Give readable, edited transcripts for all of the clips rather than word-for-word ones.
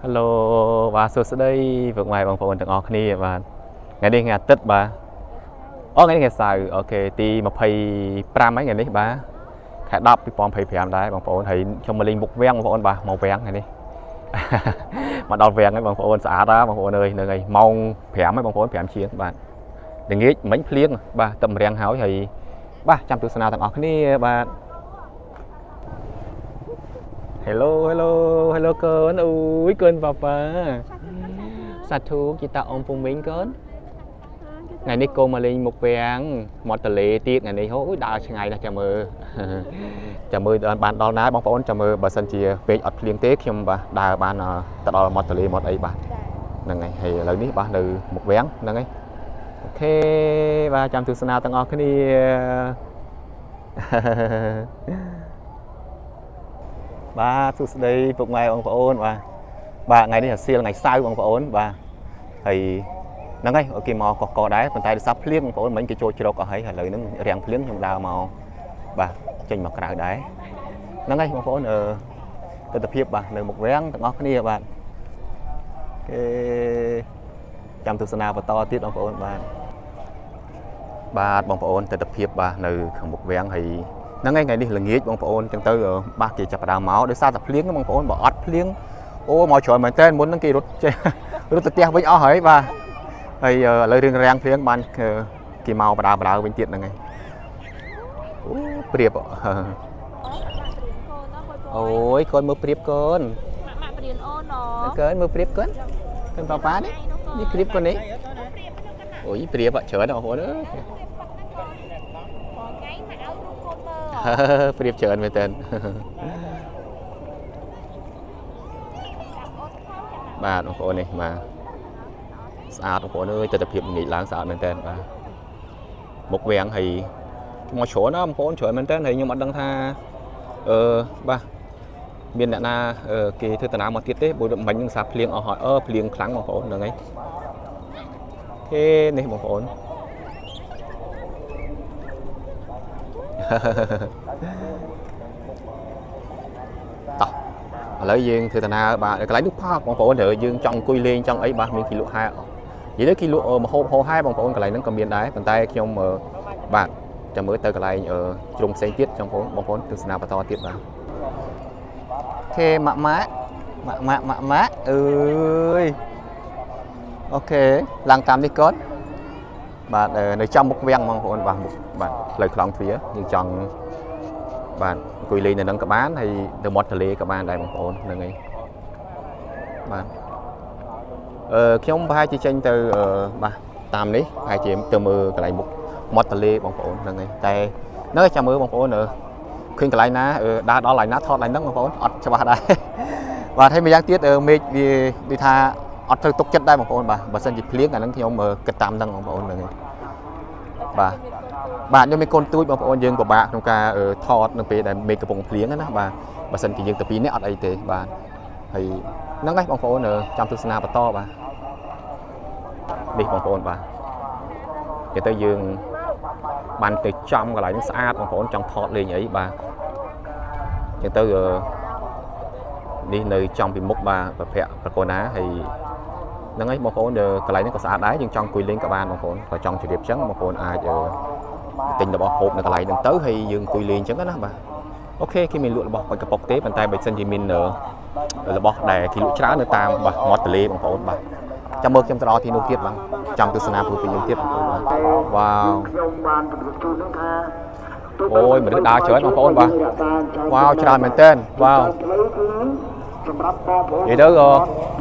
Hello បាទសួស្តីពុកម៉ែបងប្អូនទាំងអស់គ្នាបាទថ្ងៃនេះថ្ងៃអាទិត្យបាទអូថ្ងៃនេះថ្ងៃសៅរ៍ okay ទី25ហើយថ្ងៃនេះបាទខែ10 2025ដែរបងប្អូនហើយខ្ញុំមកលេងមុខវាំងបងប្អូនបាទមកវាំងថ្ងៃនេះ មកដល់វាំងហើយបងប្អូនស្អាតណាបងប្អូនអើយហ្នឹងហើយម៉ោង5ហើយបងប្អូន5ជាងបាទល្ងាចមិញភ្លៀងបាទទឹកម្រាំងហើយហើយបាទចាំទស្សនាទាំងអស់គ្នាបាទ Hello, hello, hello កូនអូយកូនប៉ាប៉ាសាធុគីតាអ៊ំពូមីងកូនថ្ងៃនេះកូនមកលេងមុខវាំងមាត់ទន្លេទៀតថ្ងៃនេះអូយដើរឆ្ងាយណាស់ចាំមើល ចាំមើលបានដល់ណាបងប្អូនចាំមើលបើសិនជាពេកអត់ភ្លៀងទេខ្ញុំបាទដើរបានទៅដល់មាត់ទន្លេមាត់អីបាទហ្នឹងហើយហើយឥឡូវនេះបាទនៅមុខវាំងហ្នឹងហើយ okay បាទចាំទស្សនាទាំងអស់គ្នា បាទសួស្តីពុកម៉ែបងប្អូនបាទបាទថ្ងៃនេះអាសៀលថ្ងៃសៅរ៍បងប្អូនបាទហើយហ្នឹងហើយគេមកកកកដែរប៉ុន្តែដោយសារភ្លៀងបងប្អូនមិញគេចូលជ្រកអស់ហើយឥឡូវហ្នឹងរាំងភ្លៀងខ្ញុំដើរមកបាទចេញមកក្រៅដែរហ្នឹងហើយបងប្អូនអឺទស្សនភាពបាទនៅមុខវាំងទាំងអស់គ្នាបាទគេចាំទស្សនាបន្តទៀតបងប្អូនបាទបាទបងប្អូនទស្សនភាពបាទនៅខាងមុខវាំងហើយហ្នឹងហើយថ្ងៃនេះល្ងាចបងប្អូនចឹងទៅបាទគេចាប់ផ្ដើមមកដោយសារតែភ្លៀងបងប្អូនបើអត់ភ្លៀងអូមកច្រើនមែនតើមុនហ្នឹងគេរត់ចេះ រត់ទៅផ្ទះវិញអស់ហើយបាទហើយឥឡូវរឿងរាំងភ្លៀងបានគេមកបដាបដាវិញទៀតហ្នឹងហើយអូព្រៀបអូយកូនមើលព្រៀបកូន ម៉ាក់ម៉ាក់បរៀនអូនណ កូនមើលព្រៀបកូនកូនប៉ាប៉ានេះនេះព្រៀបកូននេះអូយព្រៀបច្រើនបងប្អូនអើយ ថ្ងៃមកឲ្យរូបកូនមើល ព្រៀបច្រើនមែនតើ បាទបងប្អូននេះបាទស្អាតបងប្អូនអើយទស្សនភាពងាយឡើងស្អាតមែនតើបាទមុខវាំងហើយមកច្រើនណាស់បងប្អូនច្រើនមែនតើហើយខ្ញុំអត់ដឹងថាអឺបាទមានអ្នកណាគេធ្វើតាណាមកទៀតទេព្រោះមិញនឹងសាភ្លៀងអស់ហើយអឺភ្លៀងខ្លាំងបងប្អូនហ្នឹងហើយគេនេះបងប្អូន តោះឥឡូវយើងធ្វើតាណាបាទកន្លែងនោះផកបងប្អូនត្រូវយើងចង់អង្គុយលេងចង់អីបាទមានគេលក់ហែនិយាយទៅគេលក់មហូបហោហែបងប្អូនកន្លែងហ្នឹងក៏មានដែរប៉ុន្តែខ្ញុំបាទចាំមើលទៅកន្លែងជ្រុងផ្សេងទៀតបងប្អូនបងប្អូនទស្សនាបន្តទៀតបាទ okay ម៉ាក់ម៉ាក់ម៉ាក់ម៉ាក់ម៉ាក់ម៉ាក់អើយ okay ឡើងតាមនេះកូនបាទនៅចំមុខវាំងបងប្អូនបាទមុខបាទផ្លូវខ្លងទ្វារយើងចង់បាទអង្គុយលេងនៅនឹងក៏បានហើយទៅមាត់ទន្លេក៏បានដែរបងប្អូនហ្នឹងហើយបាទអឺខ្ញុំប្រហែលជាចេញទៅបាទតាមនេះប្រហែលជាទៅមើលកន្លែងមុខមាត់ទន្លេបងប្អូនហ្នឹងហើយតែហ្នឹងចាំមើលបងប្អូនឃើញកន្លែងណាដើរដល់កន្លែងណាថតកន្លែងហ្នឹងបងប្អូនអត់ច្បាស់ដែរបាទហើយម្យ៉ាងទៀតមេឃវាដូចថាអត់ត្រូវទុកចិត្តដែរបងប្អូនបាទបើសិនជាភ្លៀងអាហ្នឹងខ្ញុំគិតតាមហ្នឹងបងប្អូនហ្នឹងហើយបាទបាទខ្ញុំមានកូនទូចបងប្អូនយើងពិបាកក្នុងការថតនៅពេលដែលមេឃកំពុងភ្លៀងណាបាទបើសិនជាយើងទៅពីរនាក់អត់អីទេបាទហើយហ្នឹងហើយបងប្អូនចាំទស្សនាបន្តបាទនេះបងប្អូនបាទគេទៅយើងបានទៅចំកន្លែងហ្នឹងស្អាតបងប្អូនចង់ថតលេងអីបាទចឹងទៅនេះនៅចំពីមុខបាទប្រភពប្រកូណាហើយហ្នឹងហើយបងប្អូនកន្លែងហ្នឹងក៏ស្អាតដែរយើងចង់អង្គុយលេងក៏បានបងប្អូនក៏ចង់ជម្រាបចឹងបងប្អូនអាចទិញរបស់ហូបនៅកន្លែងហ្នឹងទៅហើយយើងអង្គុយលេងចឹងណាបាទ okay គេមានលក់របស់បាច់កប៉ុកទេប៉ុន្តែបើសិនជាមានរបស់ដែលគេលក់ច្រើននៅតាមបាទមាត់ទន្លេបងប្អូនបាទចាំមើលខ្ញុំទៅដល់ទីនោះទៀតបាទចាំទស្សនាព្រោះពីយើងទៀតបងប្អូនបាទវ៉ាវ ខ្ញុំបានជម្រាបជូននឹងថា អូយមនុស្សដើរច្រើនបងប្អូនបាទវ៉ាវច្រើនមែនទែនវ៉ាវ ផ្លូវគឺសម្រាប់បងប្អូន និយាយទៅក៏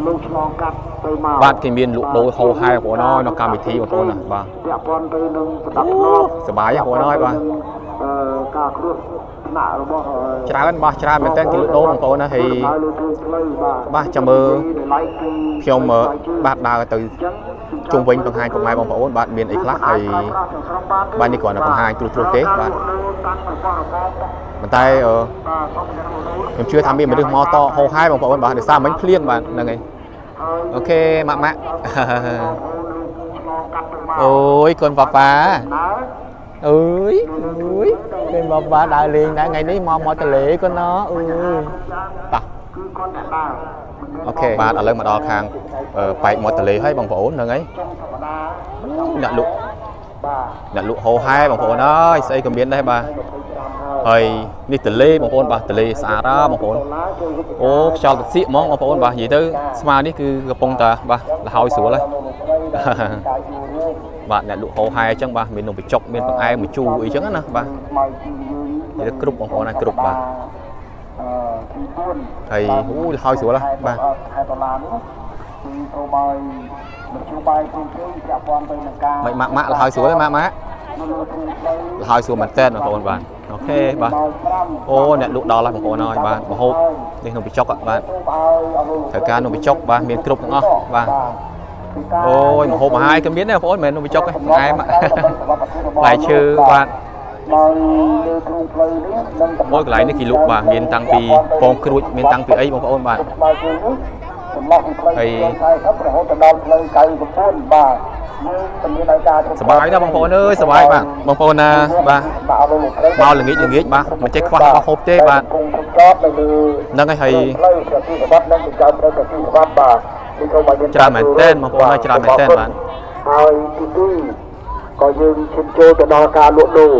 លោកឆ្លងកាត់ទៅមក បាទគេមានលក់ដូរហោហែបងប្អូនអើយនៅកម្មវិធីបងប្អូនណាបាទ ពាក់ព័ន្ធទៅនឹងសណ្ដាប់ធ្នាប់ សប្បាយហ៎បងប្អូនអើយបាទ អឺការគ្រោះថ្នាក់របស់ ច្រើនបាទច្រើនមែនទែនគេលក់ដូរបងប្អូនណាហើយ លើផ្លូវបាទ បាទចាំមើល ឡៃគឺ ខ្ញុំបាទដើរទៅជុំវិញបង្ហាញពុកម៉ែបងប្អូនបាទមានអីខ្លះហើយបាទនេះគ្រាន់តែបង្ហាញត្រួសត្រាសទេបាទប៉ុន្តែខ្ញុំជឿថាមានមនុស្សមកតហោហែបងប្អូនបាទដោយសារមិញភ្លៀងបាទហ្នឹងហើយ okay ម៉ាក់ម៉ាក់ អូយកូនប៉ាប៉ាអើយអើយកូនប៉ាប៉ាដើរលេងដែរថ្ងៃនេះមកមកទលេកូនណអើយតោះ គឺគាត់អ្នកដើរ OK បាទឥឡូវមកដល់ខាងប៉ែកមាត់ទន្លេហើយបងប្អូនហ្នឹងហើយ ចុងសប្តាហ៍ អ្នកលក់ បាទ អ្នកលក់ហោហែបងប្អូនអើយស្អីក៏មានដែរបាទ 25 ហើយនេះទន្លេបងប្អូនបាទទន្លេស្អាតណាស់បងប្អូន ដុល្លារចូលវិជ្ជ អូខ្យល់ត្រសៀកហ្មងបងប្អូនបាទនិយាយទៅស្មានេះគឺកំពុងតាបាទលហើយស្រួលហើយ ការយូររួម បាទអ្នកលក់ហោហែអញ្ចឹងបាទមាននំបញ្ចុកមានបង្អែមម្ជូរអីចឹងណាបាទ ស្មៅជីយើង និយាយទៅគ្រប់បងប្អូនហើយគ្រប់បាទ អឺទី4 ហើយអូលហើយស្រួលហ៎បាទ ខែដុល្លារនេះគឺសូមឲ្យមធ្យោបាយផ្សេងៗពាក់ព័ន្ធទៅនឹងការ មិនម៉ាក់ម៉ាក់លហើយស្រួលទេម៉ាក់ម៉ាក់ នៅលើទ្រូងផ្លូវ លហើយស្រួលមែនតើបងប្អូនបាទ OK បាទ ម៉ោង5 អូអ្នកលក់ដល់ហើយបងប្អូនហើយបាទម្ហូបនេះនំបញ្ចុកបាទ សូមឲ្យអស់លោក ត្រូវការនំបញ្ចុកបាទមានគ្រប់ទាំងអស់បាទអូយម្ហូបអាហារក៏មានដែរបងប្អូនមិនមែននំបញ្ចុកទេបង្អែមផ្លែឈើបាទ ដោយលើទ្រូងផ្លូវនេះនឹង អូយកន្លែងនេះគេលក់បាទមានតាំងពីពងក្រួចមានតាំងពីអីបងប្អូនបាទ ស្មើជើងនេះចន្លោះពីផ្លូវ ហើយ 40រហូតដល់ផ្លូវ99បាទយើងតែមានឲ្យការ សប្បាយណាស់បងប្អូនអើយសប្បាយបាទបងប្អូនណាបាទមកល្ងាចល្ងាចបាទមិនចេះខ្វះរបស់ហូបទេបាទ កំពុងចតនៅលើ ហ្នឹងហើយហើយ ផ្លូវប្រតិបត្តិនិងចិញ្ចើមផ្លូវប្រតិបត្តិបាទនេះសូមឲ្យមាន ច្រើនមែនទែនបងប្អូនហើយច្រើនមែនទែនបាទ ហើយទី2ក៏យើងឈានចូលទៅដល់ការលក់ដូរ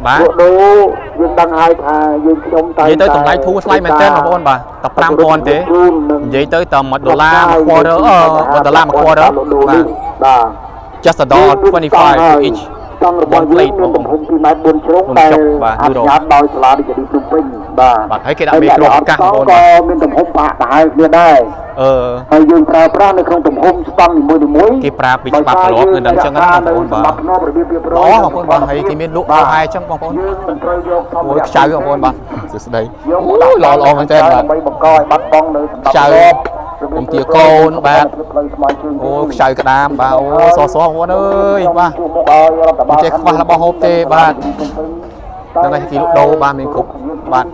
បាទ លក់ដូរយើងដឹងហើយថាយើងខ្ញុំតែ និយាយទៅតម្លៃធូរថ្លៃមែនទែនបងប្អូនបាទតែ5000ទេនិយាយទៅតែ1ដុល្លារ1 quarter អឺ1ដុល្លារ1 quarter បាទ បាទ just a dollar 25 for each ស្តង់របស់ one យើង plate មានទំហំ2ម៉ែត្រ4ជ្រុង នំ ដែល ចុកបាទ អនុញ្ញាតដោយសាលារាជធានីភ្នំពេញបាទ បាទហើយគេដាក់មេក្រូឱកាសបងប្អូន ក៏មានទំហំប្រហាក់ប្រហែលគ្នាដែរ អឺ ហើយយើងប្រើប្រាស់នៅក្នុងទំហំស្តង់នីមួយៗ គេប្រើពីច្បាប់ទម្លាប់នៅនឹងចឹងណាបងប្អូនបាទ សម្រាប់របៀបរៀបរ ល្អ យ បងប្អូនបាទហើយគេមានលក់ហោហែចឹងបងប្អូន យើងមិនត្រូវយកសម្ អូយ ភារៈ ខ្ចៅបងប្អូនបាទសួស្តី យក អូយល្អល្អមែនទែនបាទ ដើម្បីបង្កឲ្យបាត់បង់នៅសម្រាប់ ខ្ចៅ របៀប ពំទាកូនបាទ ផ្លូវស្មើជើង អូខ្ចៅក្តាមបាទអូសសបងប្អូនអើយបាទ ជួបមុខឲ្យរដ្ឋបាល មិនចេះខ្វះរបស់ហូបទេបាទហ្នឹងហើយគេលក់ដូរបាទមានគ្រប់បាទ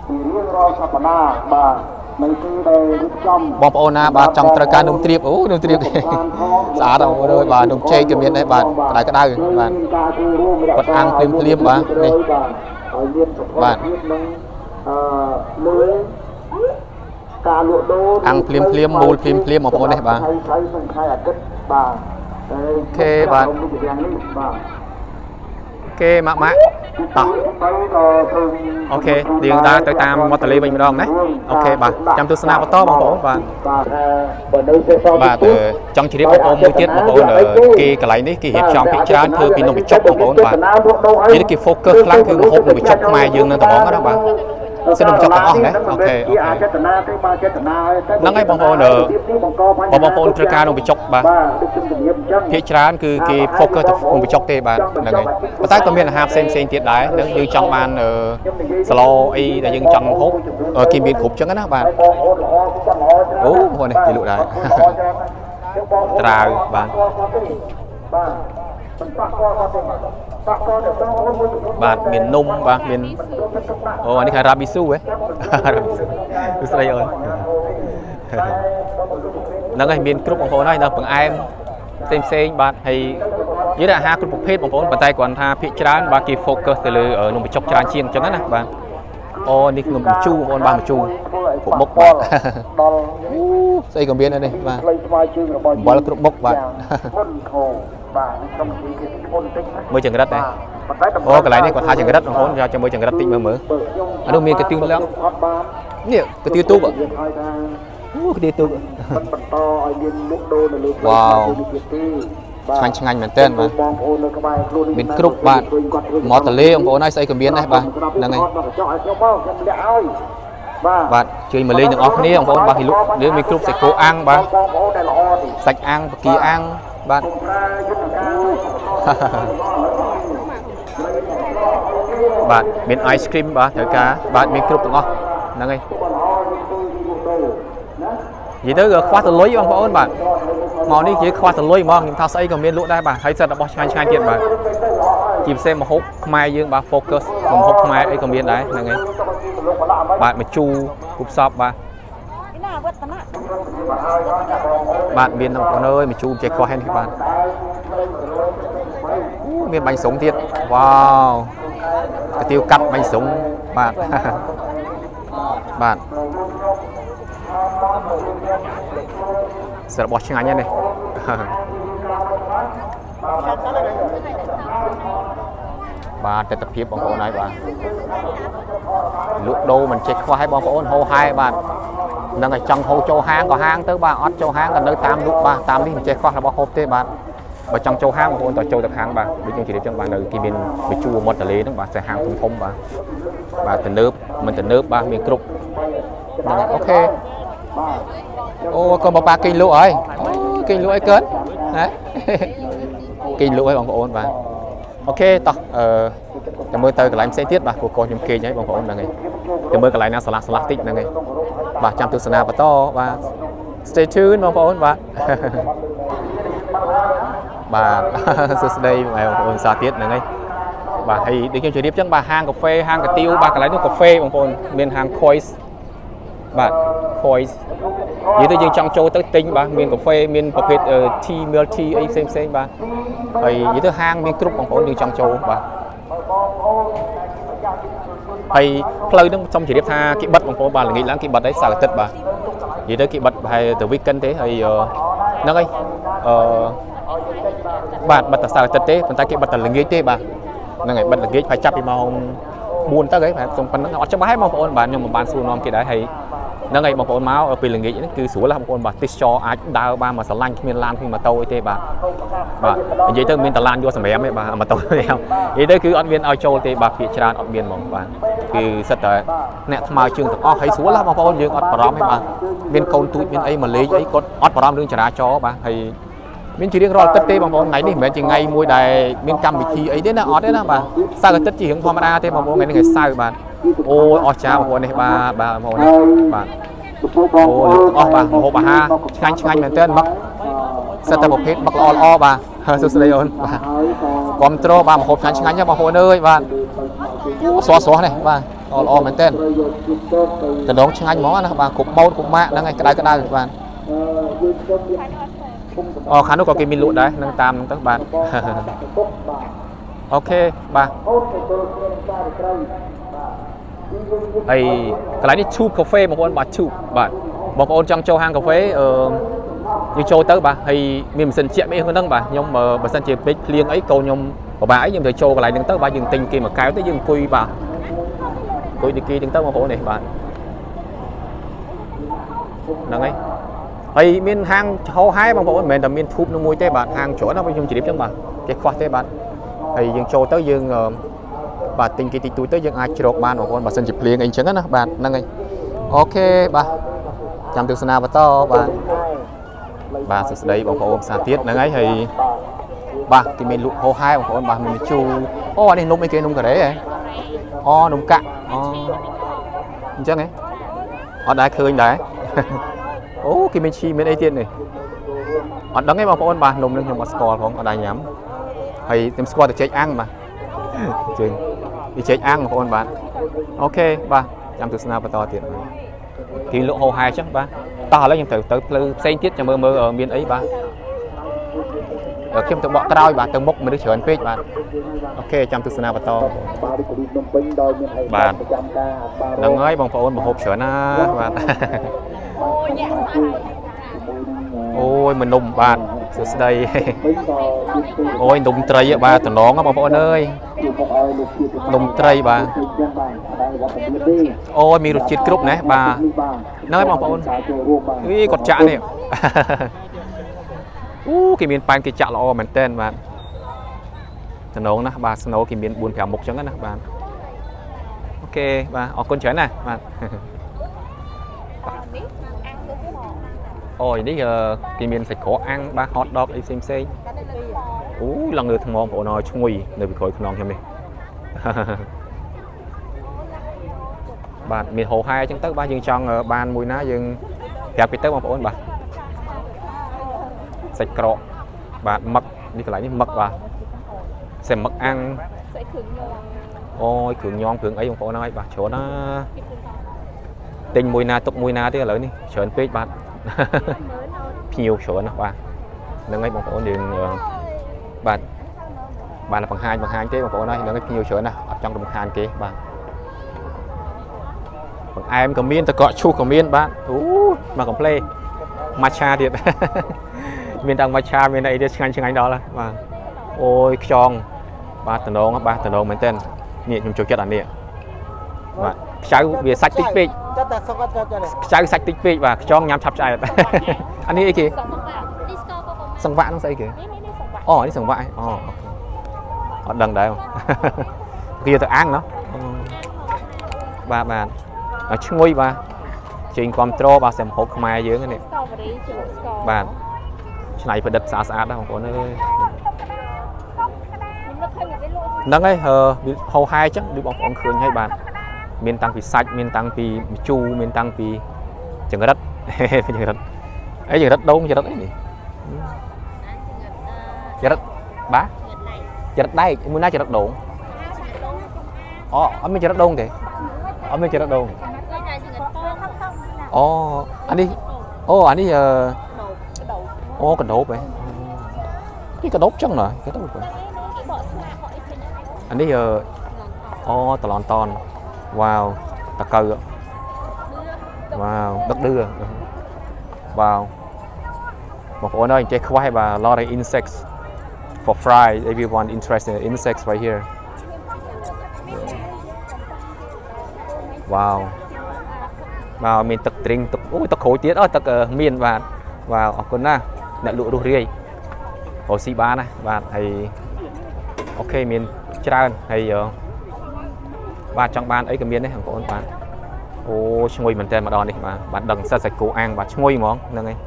ពីរៀងរាល់សប្តាហ៍បាទនៅពេលដែលរៀបចំ បងប្អូនណាបាទចង់ត្រូវការនំទ្រាបអូនំទ្រាប ស្អាតបងប្អូនអើយបាទនំចេកក៏មានដែរបាទក្តៅក្តៅបាទ មានការចូលរួមរ គាត់អាំងភ្លាមភ្លាមបាទនេះ បាទឲ្យមានសុខ បាទ ភាពនិងអឺលើការលក់ដូរ អាំងភ្លាមភ្លាមមូលភ្លាមភ្លាមបងប្អូននេះបាទ ថ្ងៃថ្ងៃនិងថ្ងៃអាទិត្យបាទ OK បាទ នេះបាទ គេម៉ាក់ម៉ាក់តោះ OK យើងដើរទៅតាមមាត់ទន្លេវិញម្ដងណា OK បាទចាំទស្សនាបន្តបងប្អូនបាទ បាទបើនៅសេសសល់ បាទ តិច ចង់ជ្រាបបងប្អូនមួយទៀតបងប្អូនគេកន្លែងនេះគេរៀបចំភាគច្រើនធ្វើពីនំបញ្ចុកបងប្អូនបាទនិយាយទៅគេ focus ខ្លាំងគឺម្ហូបនំបញ្ចុកខ្មែរយើងនឹងត្មងណាបាទសិននំបញ្ចុកទាំងអស់ណា OK ជា OK អចេតនាទេបាទចេតនាហើយតែ ហ្នឹងហើយបងប្អូនបងប្អូនត្រូវការនំបញ្ចុកបាទ បាទដូចខ្ញុំជំរាបអញ្ចឹង ភាគច្រើនគឺគេ focus ទៅនំបញ្ចុកទេបាទហ្នឹងហើយប៉ុន្តែក៏មានអាហារផ្សេងផ្សេងទៀតដែរនឹងយើងចង់បានសឡអីដែលយើងចង់ហូបគេមានគ្រប់ចឹងណាបាទ ហើយបងប្អូនល្អគឺចង់ល្អច្រើន អូបងប្អូននេះគេលក់ដែរ ល្អច្រើនណាស់បងប្អូន ត្រាវបាទ បាទមិនប៉ះពាល់គាត់ទេប៉ះពាល់តែបងប្អូនមួយចំនួន បាទមាននំបាទមានអូអានេះគេរ៉ាប៊ីស៊ូហ៎ រ៉ាប៊ីស៊ូសួស្តីអូនហ្នឹងហើយមានគ្រប់បងប្អូនហើយដល់បង្អែមផ្សេងផ្សេងៗបាទហើយនិយាយដល់អាហារគ្រប់ប្រភេទបងប្អូនប៉ុន្តែគ្រាន់ថាភាគច្រើនបាទគេ focus ទៅលើនំបញ្ចុកច្រើនជាងអញ្ចឹងណាបាទអូនេះនំបញ្ជូរបងប្អូនបាទបញ្ជូរគ្រប់មុខបាទ ដល់ អូស្អីក៏មានដែរនេះបាទ ផ្លូវស្មើជើងរបស់ អំបិលគ្រប់មុខបាទ មុនខោបាទនេះខ្ញុំនិយាយគេមុនតិចណា មើលចង្រិតដែរ ប៉ុន្តែ អូកន្លែងនេះគាត់ថាចង្រិតបងប្អូនយកចាំមើលចង្រិតតិចមើលមើល បើខ្ញុំ អានោះមានកាទៀវឡើង អត់បាន នេះកាទៀវទូក និយាយឲ្យថា អូកាទៀវទូក មិនបន្តឲ្យមានលក់ដូរនៅលើផ្លូវ វ៉ាវ ស្មើជើងនេះទៀតទេបាទ ឆ្ងាញ់ឆ្ងាញ់មែនទែនបាទ បងប្អូននៅក្បែរខ្លួននេះ មានគ្រប់បាទមកតលេបងប្អូនហើយស្អីក៏មានដែរបាទហ្នឹងហើយ ដល់កញ្ចក់ឲ្យខ្ញុំមកខ្ញុំលាក់ឲ្យបាទ បាទជួយមកលេងទាំងអស់គ្នាបងប្អូនបាទគេលក់នេះមានគ្រប់សាច់គោអាំងបាទ បងប្អូនដែលល្អទេ សាច់អាំងបកាអាំងបាទ កុំប្រើយុទ្ធការ បាទមាន ice cream បាទត្រូវការបាទមានគ្រប់ទាំងអស់ហ្នឹងហើយនិយាយទៅក៏ខ្វះតលុយបងប្អូនបាទមកនេះនិយាយខ្វះតលុយហ្មងខ្ញុំថាស្អីក៏មានលក់ដែរបាទហើយសិតរបស់ឆ្ងាញ់ឆ្ងាញ់ទៀតបាទជាពិសេសម្ហូបខ្មែរយើងបាទ focus ម្ហូបខ្មែរអីក៏មានដែរហ្នឹងហើយបាទម្ជូរគ្រប់សពបាទ នេះណាវឌ្ឍនៈ បាទមានបងប្អូនអើយម្ជូរចេះខ្វះហើយនេះបាទអូមានបាញ់ស្រុងទៀតវ៉ាវកាទៀវកាត់បាញ់ស្រុងបាទ បាទ សរបស់ឆ្ងាញ់ហ្នឹងនេះ បាទទស្សនភាពបងប្អូនហើយបាទលក់ដូរមិនចេះខ្វះឲ្យបងប្អូនហោហែបាទនឹងឲ្យចង់ហូរចូលហាងក៏ហាងទៅបាទអត់ចូលហាងក៏នៅតាមលក់បាទតាមនេះមិនចេះខ្វះរបស់ហូបទេបាទបើចង់ចូលហាងបងប្អូនតចូលទៅហាងបាទដូចខ្ញុំជម្រាបចឹងបាទនៅគេមានបញ្ជួមាត់ទន្លេហ្នឹងបាទសេះហាងធំធំបាទបាទទំនើបមិនទំនើបបាទមានគ្រប់ហ្នឹងហើយ OK អូកូនប៉ាប៉ាគេងលក់ហើយអូគេងលក់អីកើតហ៎ គេងលក់ហើយបងប្អូនបាទ OK តោះអឺតែមើលទៅកន្លែងផ្សេងទៀតបាទព្រោះកូនខ្ញុំគេងហើយបងប្អូនហ្នឹងហើយទៅមើលកន្លែងណាឆ្លាស់ឆ្លាស់តិចហ្នឹងហើយបាទចាំទស្សនាបន្តបាទ Stay tuned បងប្អូនបាទ បាទ សួស្តីបងប្អូនសាទៀតហ្នឹងហើយបាទហើយដូចខ្ញុំជម្រាបចឹងបាទហាងកាហ្វេហាងកាទៀវបាទកន្លែងនោះកាហ្វេបងប្អូនមានហាង Cois បាទ Cois និយាយទៅយើងចង់ចូលទៅទិញបាទមានកាហ្វេមានប្រភេទ tea milk tea អីផ្សេងផ្សេងៗបាទហើយនិយាយទៅហាងមានគ្រប់បងប្អូនយើងចង់ចូលបាទហើយផ្លូវហ្នឹងខ្ញុំជម្រាបថាគេបិទបងប្អូនបាទល្ងាចឡើងគេបិទហើយសៅរ៍អាទិត្យបាទនិយាយទៅគេបិទប្រហែលទៅ weekend ទេហើយហ្នឹងហើយអឺបាទបិទតែសៅរ៍អាទិត្យទេប៉ុន្តែគេបិទតែល្ងាចទេបាទហ្នឹងហើយបិទល្ងាចប្រហែលចាប់ពីម៉ោង4ទៅហីប្រហែលខ្ញុំប៉ុណ្្នឹងអត់ច្បាស់ទេបងប្អូនបាទខ្ញុំមិនបានសួរនាំគេដែរហើយហ្នឹងហើយបងប្អូនមកពេលល្ងាចហ្នឹងគឺស្រួលណាស់បងប្អូនបាទទេសចរអាចដើរបានមកស្រឡាញ់គ្មានឡានគ្មានម៉ូតូអីទេបាទបាទនិយាយទៅមានតឡានយកសម្រាមទេបាទម៉ូតូទេនិយាយទៅគឺអត់មានឲ្យចូលទេបាទភាគច្រើនអត់មានហ្មងបាទគឺសិតតែអ្នកថ្មើរជើងទាំងអស់ហើយស្រួលណាស់បងប្អូនយើងអត់បារម្ភទេបាទមានកូនទូចមានអីមកលេងអីគាត់អត់បារម្ភរឿងចរាចរណ៍បាទហើយមានជារៀងរាល់អាទិត្យទេបងប្អូនថ្ងៃនេះមិនមែនជាថ្ងៃមួយដែលមានកម្មវិធីអីទេណាអត់ទេណាបាទសៅរ៍អាទិត្យជារឿងធម្មតាទេបងប្អូនថ្ងៃនេះថ្ងៃសៅរ៍បាទអូយអស្ចារ្យបងប្អូននេះបាទបាទបងប្អូននេះបាទ អូលោកទាំងអស់បាទម្ហូបអាហារឆ្ងាញ់ឆ្ងាញ់មែនទែនមឹកសិតតែប្រភេទមឹកល្អល្អបាទសួស្តីអូនបាទគ្រប់ត្រូលបាទម្ហូបឆ្ងាញ់ឆ្ងាញ់ណាបងប្អូនអើយបាទអូស្រស់ស្រស់នេះបាទល្អល្អមែនទែនតំណងឆ្ងាញ់ហ្មងណាបាទគ្រប់ម៉ូតគ្រប់ម៉ាកហ្នឹងឯងក្តៅក្តៅបាទអូខាងនោះក៏គេមានលក់ដែរនឹងតាមហ្នឹងទៅបាទ OK បាទហើយកន្លែងនេះ Tube Cafe បងប្អូនបាទ Tube បាទបងប្អូនចង់ចូលហាងកាហ្វេអឺយើងចូលទៅបាទហើយមានម៉ាស៊ីនជាក់មានហ្នឹងបាទខ្ញុំបើសិនជាពេកភ្លៀងអីកូនខ្ញុំពិបាកអីខ្ញុំត្រូវចូលកន្លែងហ្នឹងទៅបាទយើងទិញគេមួយកែវទៅយើងអង្គុយបាទអង្គុយទីគីហ្នឹងទៅបងប្អូននេះបាទហ្នឹងហើយហើយមានហាងហោហែបងប្អូនមិនមែនតែមានធូបនោះមួយទេបាទហាងច្រើនណាស់ខ្ញុំជម្រាបចឹងបាទគេខ្វះទេបាទហើយយើងចូលទៅយើងបាទទិញគេតិចតួចទៅយើងអាចជ្រកបានបងប្អូនបើសិនជាភ្លៀងអីចឹងណាបាទហ្នឹងហើយ OK បាទចាំទស្សនាបន្តបាទបាទសួស្តីបងប្អូនផ្សារទៀតហ្នឹងហើយហើយបាទគេមានលក់ហោហែបងប្អូនបាទមានជូអូអានេះនំអីគេនំការ៉េហ៎អូនំកាក់អូអញ្ចឹងហ៎អត់ដែរឃើញដែរ អូគេមានឈីមានអីទៀតនេះអត់ដឹងទេបងប្អូនបាទនំនឹងខ្ញុំអត់ស្គាល់ផងអត់ដែរញ៉ាំហើយខ្ញុំស្គាល់តែចេកអាំងបាទជើងនេះចេកអាំងបងប្អូនបាទ OK បាទចាំទស្សនាបន្តទៀតបាទគេលក់ហោហែអញ្ចឹងបាទតោះឥឡូវខ្ញុំត្រូវទៅផ្លូវផ្សេងទៀតចាំមើលមើលមានអីបាទខ្ញុំទៅបកក្រោយបាទទៅមុខមនុស្សច្រើនពេកបាទ OK ចាំទស្សនាបន្ត បាទរាជធានីភ្នំពេញដោយមានឯក បាទ ប្រចាំការបាទ ហ្នឹងហើយបងប្អូនមហូបច្រើនណាស់បាទ អូយយ៉ាក់សាច់ អូយមនំបាទសួស្តី ពេញក៏មានទី អូយនំត្រីបាទតំណងបងប្អូនអើយ ជួបមកឲ្យលោកជា នំត្រីបាទ ចឹងបាទអត់ដែរវត្តមានទេ អូយមានរសជាតិគ្រប់ណាស់បាទ បាទ ហ្នឹងហើយបងប្អូន ការចូលរួមបាទ អីគាត់ចាក់នេះ អូគេមានប៉ែនគេចាក់ល្អមែនតើបាទតំណងណាស់បាទស្នូគេមាន4 5មុខចឹងណាបាទ OK បាទអរគុណច្រើនណាស់បាទ នេះអាំងលើថ្ម អូយនេះគេមានសាច់ក្រកអាំងបាទ hot dog អីផ្សេងផ្សេង តែនៅលើថ្ម អូយឡើងលើថ្មបងប្អូនអើយឈ្ងុយនៅពីក្រោយខ្នងខ្ញុំនេះ បាទមានហោហែអញ្ចឹងទៅបាទយើងចង់បានមួយណាយើងប្រាប់គេទៅបងប្អូនបាទសាច់ក្រកបាទមឹកនេះកន្លែងនេះមឹកបាទសេមឹកអាំង ស្អីគ្រឿងញង អូយគ្រឿងញងគ្រឿងអីបងប្អូនហើយបាទច្រើនណាទិញមួយណាទុកមួយណាទេឥឡូវនេះច្រើនពេកបាទ ភ្ញៀវច្រើនណាស់បាទហ្នឹងហើយបងប្អូនយើងបាទបានតែបង្ហាញបង្ហាញទេបងប្អូនហើយហ្នឹងហើយភ្ញៀវច្រើនណាស់អត់ចង់រំខានគេបាទ បង្អែមក៏មានតកកឈូសក៏មានបាទអូមកកំ pl េម៉ាឆាទៀត មានទាំងម៉ាឆាមានអីទៀតឆ្ងាញ់ឆ្ងាញ់ដល់ហើយបាទអូយខ្យងបាទតំណងបាទតំណងមែនតើនេះខ្ញុំចូលចិត្តអានេះបាទខ្ចៅវាសាច់តិចពេក ចិត្តតែសុកអត់ចិត្តទេ ខ្ចៅសាច់តិចពេកបាទខ្យងញ៉ាំឆាប់ឆ្អែត អានេះអីគេ សង្វាក់នេះស្ករក៏ប្រមាណ សង្វាក់ហ្នឹងស្អីគេ នេះនេះនេះសង្វាក់ អូនេះសង្វាក់ឯងអូ OK អត់ដឹងដែរ គេយកទៅអាំងណោះអូបាទបាទឲ្យឈ្ងុយបាទជើញគ្រប់ត្រូលបាទសម្ហូបខ្មែរយើងនេះ ស្តរប៊េរីជ្រក់ស្ករ បាទ ឆ្នៃប្រឌិតស្អាតស្អាតណាស់បងប្អូនអើយ ខ្ញុំនឹកឃើញវាលក់ ហ្នឹងហើយហឺវាហោហែអញ្ចឹងដូចបងប្អូនឃើញហើយបាទមានតាំងពីសាច់មានតាំងពីម្ជូរមានតាំងពីចង្រិត ចង្រិតអីចង្រិតដូងចង្រិតអីនេះចង្រិតបាទចង្រិតដែកមួយណាចង្រិតដូងអូអត់មានចង្រិតដូងទេអត់មានចង្រិតដូងអូអានេះអូអានេះអឺអូកណ្ដូបហ៎នេះកណ្ដូបចឹងណាកណ្ដូបហ៎ គេបកស្លាកបកអីឃើញហ្នឹង អានេះអឺអូតឡនតនវ៉ាវតកៅវ៉ាវដឹកឌឺវ៉ាវបងប្អូនអើយចេះខ្វះបាទ lot of insects for fry. Everyone interested in insects right here. វ៉ាវបាទមានទឹកទ្រីងទឹកអូយទឹកក្រូចទៀតអូទឹកមានបាទវ៉ាវអរគុណណាស់អ្នកលក់រស់រាយរកស៊ីបានណាបាទហើយ OK មានច្រើនហើយបាទចង់បានអីក៏មានដែរបងប្អូនបាទអូឈ្ងុយមែនតើមកដល់នេះបាទបាទដឹងសិតសាច់គោអាំងបាទឈ្ងុយហ្មងហ្នឹងហើយ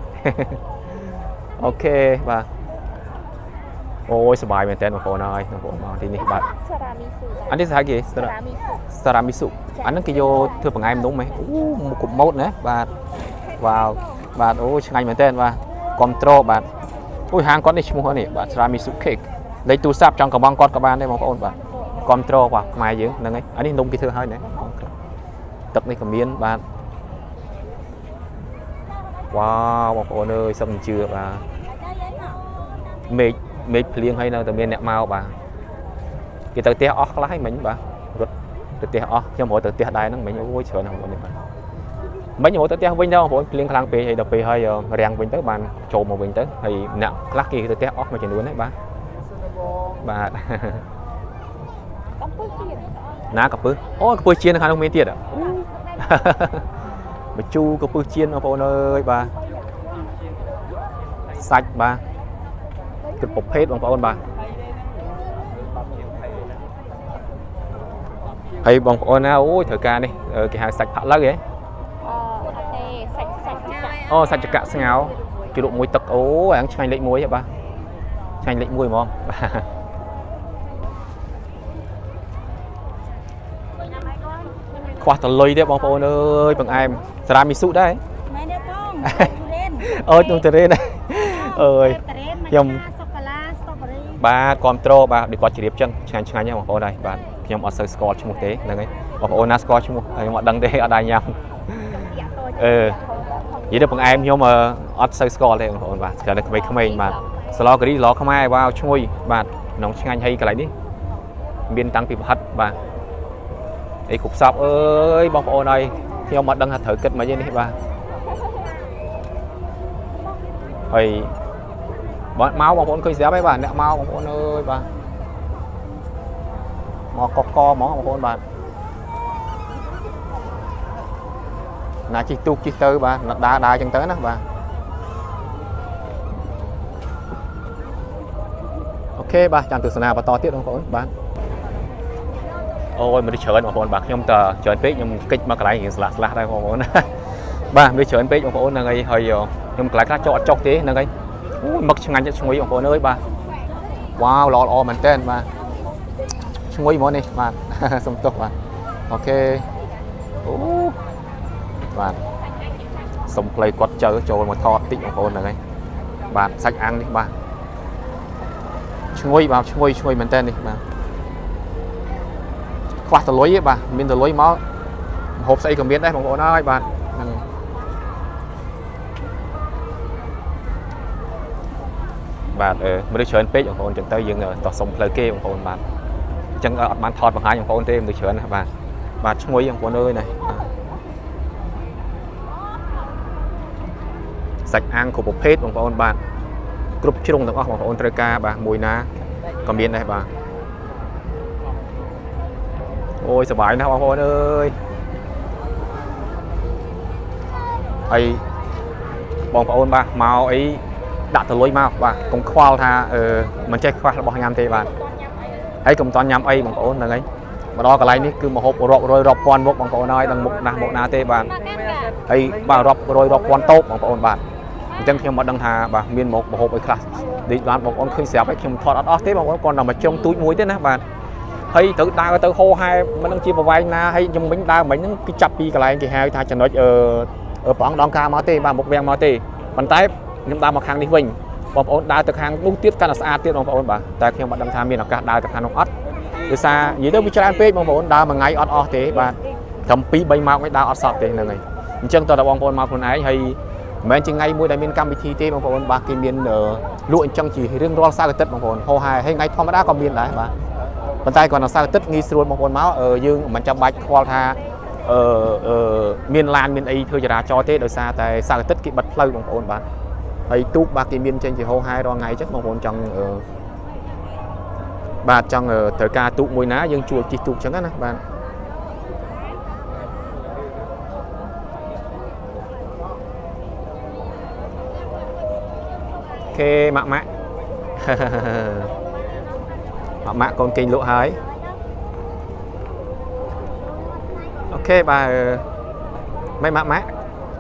OK បាទអូយសប្បាយមែនតើបងប្អូនអើយបងប្អូនមកទីនេះបាទ សារ៉ាមីស៊ូ អានេះស្អីគេ សារ៉ាមីស៊ូ សារ៉ាមីស៊ូអាហ្នឹងគេយកធ្វើបង្អែមនំហ៎អូមុខម៉ូតណាបាទវ៉ាវបាទអូឆ្ងាញ់មែនតើបាទគ្រប់ត្រូលបាទអូយហាងគាត់នេះឈ្មោះនេះបាទសារ៉ាមីស៊ូ cake លេខទូរស័ព្ទចង់កំងគាត់ក៏បានដែរបងប្អូនបាទគ្រប់ត្រូលបាទខ្មែរយើងហ្នឹងហើយអានេះនំគេធ្វើហើយណាទឹកនេះក៏មានបាទវ៉ាវបងប្អូនអើយសឹងជឿបាទមេឃមេឃភ្លៀងហើយនៅតែមានអ្នកមកបាទគេទៅផ្ទះអស់ខ្លះហើយមិញបាទរត់ទៅផ្ទះអស់ខ្ញុំរត់ទៅផ្ទះដែរហ្នឹងមិញអូយច្រើនណាស់បងប្អូននេះបាទមិញរត់ទៅផ្ទះវិញទៅបងប្អូនភ្លៀងខ្លាំងពេកហើយដល់ពេលហើយរាំងវិញទៅបានចូលមកវិញទៅហើយអ្នកខ្លះគេទៅផ្ទះអស់មួយចំនួនហើយបាទបាទ កំពឹសទៀត ណាកពឹសអូកពឹសជៀននៅខាងនោះមានទៀតមជូរកពឹសជៀនបងប្អូនអើយបាទសាច់បាទគ្រប់ប្រភេទបងប្អូនបាទហើយបងប្អូនណាអូយត្រូវការនេះគេហៅសាច់ផាក់ឡូវហ៎ អអត់ទេសាច់សាច់ចកា អូសាច់ចកាស្ងោគេលក់មួយទឹកអូអាងឆ្ងាញ់លេខ1ហ៎បាទឆ្ងាញ់លេខ1ហ្មងបាទខ្វះតលុយទេបងប្អូនអើយបង្អែមសារ៉ាមីស៊ុដែរ មែនទេបងទុរេន អូយទុរេនអើយ ទុរេន ខ្ញុំ សូកូឡាស្ទ្រូប៊េរី បាទគ្រប់ត្រូលបាទដូចគាត់ជ្រាបចឹងឆ្ងាញ់ឆ្ងាញ់ហ្នឹងបងប្អូនហើយបាទខ្ញុំអត់សូវស្គាល់ឈ្មោះទេហ្នឹងហើយបងប្អូនណាស្គាល់ឈ្មោះខ្ញុំអត់ដឹងទេអត់ដែរញ៉ាំអឺនិយាយទៅបង្អែមខ្ញុំអត់សូវស្គាល់ទេបងប្អូនបាទគ្រាន់តែក្មេងៗបាទស្លការីស្លខ្មែរវ៉ាវឈ្ងុយបាទក្នុងឆ្ងាញ់ហើយកន្លែងនេះមានតាំងពីប្រហិតបាទអីគ្រប់សពអើយបងប្អូនហើយខ្ញុំអត់ដឹងថាត្រូវគិតមកទេនេះបាទហើយបាទមកបងប្អូនឃើញស្រាប់ហើយបាទអ្នកមកបងប្អូនអើយបាទមកកកកហ្មងបងប្អូនបាទណាជិះទូកជិះទៅបាទដើរដើរចឹងទៅណាបាទ OK បាទចាំទស្សនាបន្តទៀតបងប្អូនបាទអូយមនុស្សច្រើនបងប្អូនបាទខ្ញុំតច្រើនពេកខ្ញុំកិច្ចមកកន្លែងរៀងស្លាក់ស្លាស់ដែរបងប្អូនបាទមនុស្សច្រើនពេកបងប្អូនហ្នឹងហើយហើយខ្ញុំកន្លែងខ្លះចុះអត់ចុះទេហ្នឹងហើយអូយមឹកឆ្ងាញ់ឈ្ងុយបងប្អូនអើយបាទវ៉ាវល្អល្អមែនតើបាទឈ្ងុយហ្មងនេះបាទ សុំទោសបាទ OK អូបាទសុំផ្លូវគាត់ជើចូលមកថតតិចបងប្អូនហ្នឹងហើយបាទសាច់អាំងនេះបាទឈ្ងុយបាទឈ្ងុយឈ្ងុយមែនតើនេះបាទខ្វះតលុយទេបាទមានតលុយមកហូបស្អីក៏មានដែរបងប្អូនអើយបាទហ្នឹងហើយបាទអឺមនុស្សច្រើនពេកបងប្អូនចឹងទៅយើងតោះសុំផ្លូវគេបងប្អូនបាទអញ្ចឹងអត់បានថតបង្ហាញបងប្អូនទេមនុស្សច្រើនណាស់បាទបាទឈ្ងុយបងប្អូនអើយណាបាទ សាច់អាំងគ្រប់ប្រភេទបងប្អូនបាទគ្រប់ជ្រុងទាំងអស់បងប្អូនត្រូវការបាទមួយណាក៏មានដែរបាទអូយសប្បាយណាស់បងប្អូនអើយហើយបងប្អូនបាទមកអីដាក់ទៅលុយមកបាទកុំខ្វល់ថាអឺមិនចេះខ្វះរបស់ញ៉ាំទេបាទហើយកុំតន់ញ៉ាំអីបងប្អូនហ្នឹងហើយមកដល់កន្លែងនេះគឺមហូបរាប់រយរាប់ពាន់មុខបងប្អូនហើយដឹងមុខណាស់មុខណាទេបាទហើយបាទរាប់រយរាប់ពាន់តូបបងប្អូនបាទអញ្ចឹងខ្ញុំអត់ដឹងថាបាទមានមុខមហូបអីខ្លះដូចបានបងប្អូនឃើញស្រាប់ហើយខ្ញុំថតអត់អស់ទេបងប្អូនគាត់តែមកជ្រុងទូចមួយទេណាបាទហើយត្រូវដើរទៅហោហែមិនដឹងជាប្រវែងណាហើយខ្ញុំវិញដើរមិញហ្នឹងគឺចាប់ពីកន្លែងគេហៅថាចំណុចអឺព្រះអង្គដងការមកទេបាទមុខវាំងមកទេប៉ុន្តែខ្ញុំដើរមកខាងនេះវិញបងប្អូនដើរទៅខាងនោះទៀតកាន់តែស្អាតទៀតបងប្អូនបាទតែខ្ញុំអត់ដឹងថាមានឱកាសដើរទៅខាងនោះអត់ដោយសារនិយាយទៅវាច្រើនពេកបងប្អូនដើរមួយថ្ងៃអត់អស់ទេបាទត្រឹម2 3ម៉ោងឯងដើរអត់សក់ទេហ្នឹងហើយអញ្ចឹងតើតបងប្អូនមកខ្លួនឯងហើយមិនមែនជាថ្ងៃមួយដែលមានកម្មវិធីទេបងប្អូនបាទគេមានលក់អញ្ចឹងជារៀងរាល់សៅរ៍អាទិត្យបងប្អូនហោហែហើយថ្ងៃធម្មតាក៏មានដែរបាទប៉ុន្តែគាត់នៅសៅរ៍អាទិត្យងាយស្រួលបងប្អូនមកយើងមិនចាំបាច់ខ្វល់ថាអឺអឺមានឡានមានអីធ្វើចរាចរណ៍ទេដោយសារតែសៅរ៍អាទិត្យគេបិទផ្លូវបងប្អូនបាទហើយទូកបាទគេមានចេញជាហោហែរាល់ថ្ងៃអញ្ចឹងបងប្អូនចង់បាទចង់ត្រូវការទូកមួយណាយើងជួលជិះទូកអញ្ចឹងណាបាទOK ម៉ាក់ម៉ាក់ ម៉ាក់ម៉ាក់កូនគេងលក់ហើយ OK បាទមិនម៉ាក់ម៉ាក់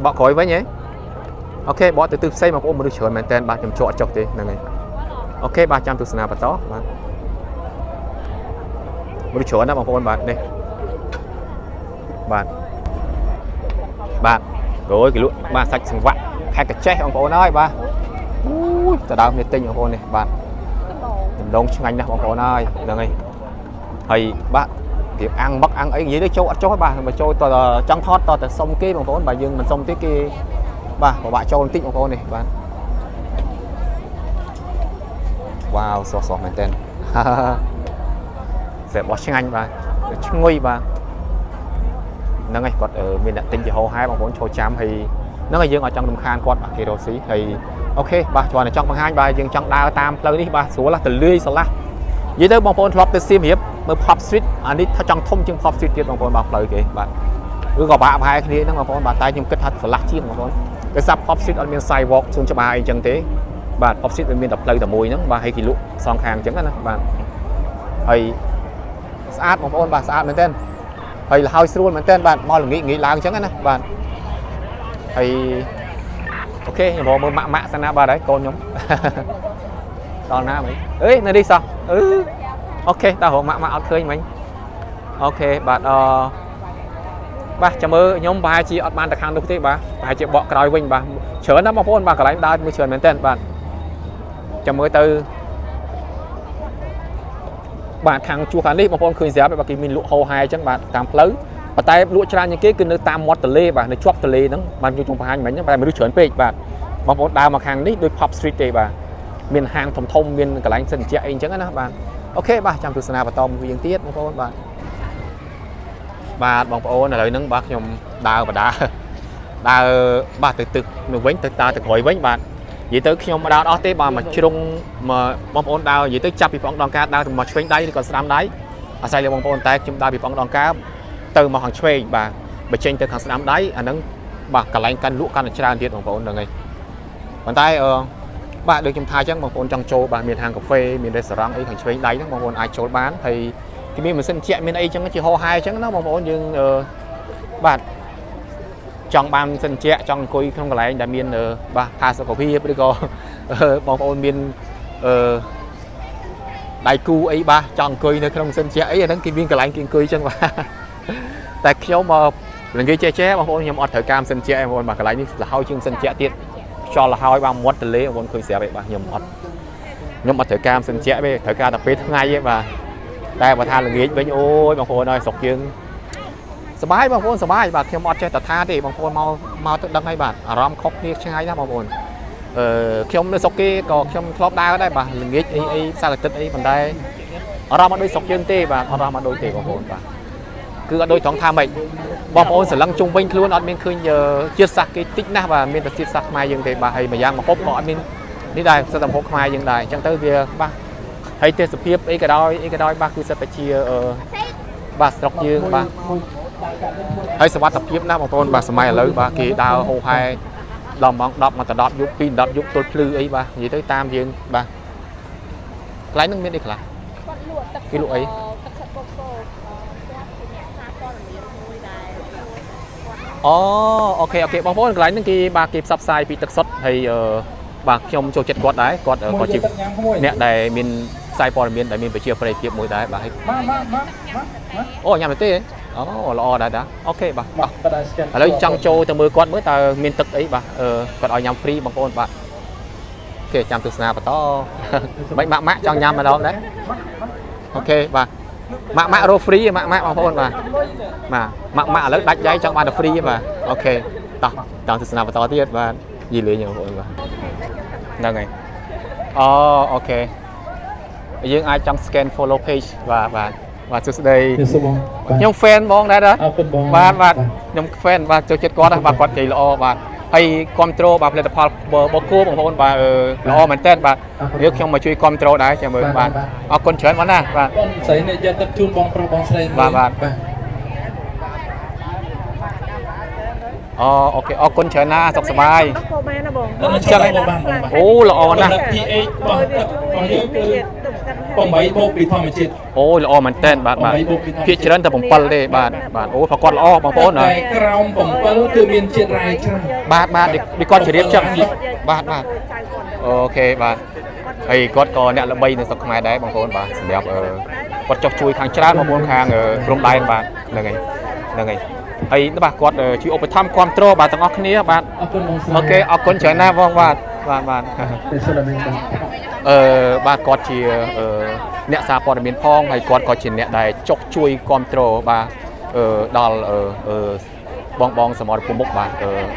បកក្រោយវិញហ៎ OK បកទៅទិសផ្សេងបងប្អូនមនុស្សច្រើនមែនតើបាទខ្ញុំជាប់អត់ចុះទេហ្នឹងហើយ OK បាទចាំទស្សនាបន្តបាទមនុស្សច្រើនណាស់បងប្អូនបាទនេះបាទបាទអូយគេលក់បាទសាច់សង្វាក់ខេត្តកចេះបងប្អូនហើយបាទអូយតដើមនេះទិញបងប្អូននេះបាទដំឡូងឆ្ងាញ់ណាស់បងប្អូនហើយហ្នឹងហើយហើយបាទរៀបអាំងមឹកអាំងអីនិយាយទៅចូលអត់ចុះបាទបើចូលតចង់ថតតតែសុំគេបងប្អូនបើយើងមិនសុំទេគេបាទពិបាកចូលបន្តិចបងប្អូននេះបាទវ៉ាវស្រស់ស្រស់មែនតើ ស្រាប់បោះឆ្ងាញ់បាទឈ្ងុយបាទហ្នឹងហើយគាត់មានអ្នកទិញជាហោហែបងប្អូនចូលចាំហើយហ្នឹងហើយយើងអត់ចង់រំខានគាត់បាទគេរកស៊ីហើយ OK បាទគ្រាន់តែចង់បង្ហាញបាទយើងចង់ដើរតាមផ្លូវនេះបាទស្រួលទៅលឿយស្រឡះនិយាយទៅបងប្អូនធ្លាប់ទៅសៀមរាបមើល Pub Street អានេះថាចង់ធំជាង Pub Street ទៀតបងប្អូនបាទផ្លូវគេបាទឬក៏បាក់ប្រហែលគ្នាហ្នឹងបងប្អូនបាទតែខ្ញុំគិតថាស្រឡះជាងបងប្អូនដោយសារ Pub Street អត់មាន sidewalk សួនច្បារអីចឹងទេបាទ Pub Street វាមានតែផ្លូវតែមួយហ្នឹងបាទហើយគេលក់សងខាងចឹងណាបាទហើយស្អាតបងប្អូនបាទស្អាតមែនទែនហើយលហើយស្រួលមែនទែនបាទមកល្ងាចងាយឡើងចឹងណាបាទហើយ OK ខ្ញុំរកមើលម៉ាក់ម៉ាក់សិនណាបាទហើយកូនខ្ញុំ ដល់ណាមិញអេនៅនេះសោះអឺ OK តើរកម៉ាក់ម៉ាក់អត់ឃើញមិញ OK បាទអបាទចាំមើលខ្ញុំប្រហែលជាអត់បានទៅខាងនោះទេបាទប្រហែលជាបកក្រោយវិញបាទច្រើនណាស់បងប្អូនបាទកន្លែងដើរមើលច្រើនមែនទែនបាទចាំមើលទៅបាទខាងជួរខាងនេះបងប្អូនឃើញស្រាប់បាទគេមានលក់ហោហែអញ្ចឹងបាទតាមផ្លូវប៉ុន្តែលក់ច្រើនជាងគេគឺនៅតាមមាត់ទន្លេបាទនៅជាប់ទន្លេហ្នឹងបានខ្ញុំចង់បង្ហាញមិញហ្នឹងតែមនុស្សច្រើនពេកបាទបងប្អូនដើរមកខាងនេះដូច Pub Street ទេបាទមានហាងធំធំមានកន្លែងសិនជាអីអញ្ចឹងណាបាទ OK បាទចាំទស្សនាបន្តមួយយើងទៀតបងប្អូនបាទបាទបងប្អូនឥឡូវហ្នឹងបាទខ្ញុំដើរបដាដើរបាទទៅទឹកនោះវិញទៅដើរទៅក្រោយវិញបាទនិយាយទៅខ្ញុំដើរអស់ទេបាទមកជ្រុងមកបងប្អូនដើរនិយាយទៅចាប់ពីព្រះអង្គដងការដើរទៅមកឆ្វេងដៃឬក៏ស្ដាំដៃអាស្រ័យលើបងប្អូនតែខ្ញុំដើរពីព្រះអង្គដងការទៅមកខាងឆ្វេងបាទបើចេញទៅខាងស្ដាំដៃអាហ្នឹងបាទកន្លែងកាន់លក់កាន់តែច្រើនទៀតបងប្អូនហ្នឹងហើយប៉ុន្តែអឺបាទដូចខ្ញុំថាអញ្ចឹងបងប្អូនចង់ចូលបាទមានហាងកាហ្វេមានរេស្តូរ៉ង់អីខាងឆ្វេងដៃហ្នឹងបងប្អូនអាចចូលបានហើយគេមានម៉ាស៊ីនត្រជាក់មានអីអញ្ចឹងជាហោហែអញ្ចឹងណាបងប្អូនយើងអឺបាទចង់បានម៉ាស៊ីនត្រជាក់ចង់អង្គុយក្នុងកន្លែងដែលមានបាទផាសុកភាពឬក៏បងប្អូនមានអឺដៃគូអីបាទចង់អង្គុយនៅក្នុងម៉ាស៊ីនត្រជាក់អីអាហ្នឹងគេមានកន្លែងគេអង្គុយអញ្ចឹងបាទតែខ្ញុំមកនិយាយចេះចេះបងប្អូនខ្ញុំអត់ត្រូវការម៉ាស៊ីនត្រជាក់ឯងបងប្អូនបាទកន្លែងនេះលហើយជាងម៉ាស៊ីនត្រជាក់ទៀតខ្យល់លហើយបាទមាត់ទលេបងប្អូនឃើញស្រាប់ឯងបាទខ្ញុំអត់ត្រូវការម៉ាស៊ីនត្រជាក់ទេត្រូវការតែពេលថ្ងៃទេបាទតែបើថាល្ងាចវិញអូយបងប្អូនអើយស្រុកយើងសប្បាយបងប្អូនសប្បាយបាទខ្ញុំអត់ចេះតែថាទេបងប្អូនមកមកទៅដឹងហើយបាទអារម្មណ៍ខុសគ្នាឆ្ងាយណាស់បងប្អូនអឺខ្ញុំនៅស្រុកគេក៏ខ្ញុំធ្លាប់ដើរដែរបាទល្ងាចអីអីសៅរ៍អាទិត្យអីប៉ុន្តែអារម្មណ៍អត់ដូចស្រុកយើងទេបាទអារម្មណ៍អត់ដូចទេបងប្អូនបាទ គឺអត់ដូចត្រង់ថាម៉េចបងប្អូនស្រឡឹងជុំវិញខ្លួនអត់មានឃើញជាតិសាសន៍គេតិចណាស់បាទមានតែជាតិសាសន៍ខ្មែរយើងទេបាទហើយម្យ៉ាងម្ហូបក៏អត់មាននេះដែរសិតតែម្ហូបខ្មែរយើងដែរអញ្ចឹងទៅវាបាទហើយទេសភាពអីក៏ដោយអីក៏ដោយបាទគឺសិតតែជាបាទស្រុកយើងបាទហើយសវត្ថភាពណាស់បងប្អូនបាទសម័យឥឡូវបាទគេដើរហូហែដល់ម៉ោង10មកទៅ10យប់2 10យប់ទល់ភ្លឺអីបាទនិយាយទៅតាមយើងបាទកន្លែងហ្នឹងមានអីខ្លះ គាត់លក់ទឹក គេលក់អី ទឹកសុទ្ធកូកូគាត់ជាអ្នកសារព័ត៌មានមួយដែលគាត់ អូ OK OK បងប្អូនកន្លែងហ្នឹងគេបាទគេផ្សព្វផ្សាយពីទឹកសុទ្ធហើយបាទខ្ញុំចូលចិត្តគាត់ដែរគាត់ក៏ជាអ្នកដែលមានផ្សាយព័ត៌មានដែលមានប្រជាប្រិយភាពមួយដែរបាទហើយ មកមកមកមក អូញ៉ាំទៅទេអូល្អដែរតា OK បាទ មកបដា scan ឥឡូវចង់ចូលទៅមើលគាត់មើលតើមានទឹកអីបាទគាត់ឲ្យញ៉ាំ free បងប្អូនបាទគេចាំទស្សនាបន្តមិនម៉ាក់ម៉ាក់ចង់ញ៉ាំម្ដងដែរ OK បាទម៉ាក់ម៉ាក់រក free ម៉ាក់ម៉ាក់បងប្អូនបាទបាទម៉ាក់ម៉ាក់ឥឡូវដាច់ដៃចង់បានតែ free បាទ OK តោះតាមទស្សនាបន្តទៀតបាទយីលេងបងប្អូនបាទហ្នឹងហើយអូ OK យើងអាចចង់ scan follow page បាទបាទបាទសួស្តី សួរបង ខ្ញុំ fan បងដែរតា អរគុណបង បាទបាទខ្ញុំ fan បាទចូលចិត្តគាត់បាទគាត់និយាយល្អបាទហើយគ្រប់ត្រូលបាទផលិតផលបកគោបងប្អូនបាទល្អមែនតើបាទយើងខ្ញុំមកជួយគ្រប់ត្រូលដែរចាំមើលបាទអរគុណច្រើនបងណាបាទ បងស្រីនេះយកទឹកជូនបងប្រុសបងស្រី បាទបាទ បាទ អូ OK អរគុណច្រើនណាស់សុខសប្បាយ កូបានណាបង ចឹងបងបានបង អូល្អណាស់ pH របស់ទឹករបស់យើងគឺ ទឹកស្កាត់ 8បូកពីធម្មជាតិ អូល្អមែនតើបាទបាទភាគច្រើនតែ7ទេបាទបាទអូប្រកបល្អបងប្អូនណា តែក្រោម7គឺមានជាតិរ៉ែច្រើន បាទបាទដូចគាត់ជ្រាបចឹងបាទបាទ OK បាទហើយគាត់ក៏អ្នកល្បីនៅស្រុកខ្មែរដែរបងប្អូនបាទសម្រាប់គាត់ចុះជួយខាងច្រើនបងប្អូនខាងព្រំដែនបាទហ្នឹងហើយហ្នឹងហើយហើយបាទគាត់ជួយឧបត្ថម្ភគ្រប់គ្រងបាទទាំងអស់គ្នាបាទ អរគុណបងស្រី OK អរគុណច្រើនណាស់បងបាទបាទបាទ ទេសលមីបាទ បាទគាត់ជាអ្នកសារព័ត៌មានផងហើយគាត់ក៏ជាអ្នកដែលចុះជួយគ្រប់គ្រងបាទដល់បងបងសមរភូមិមុខបាទ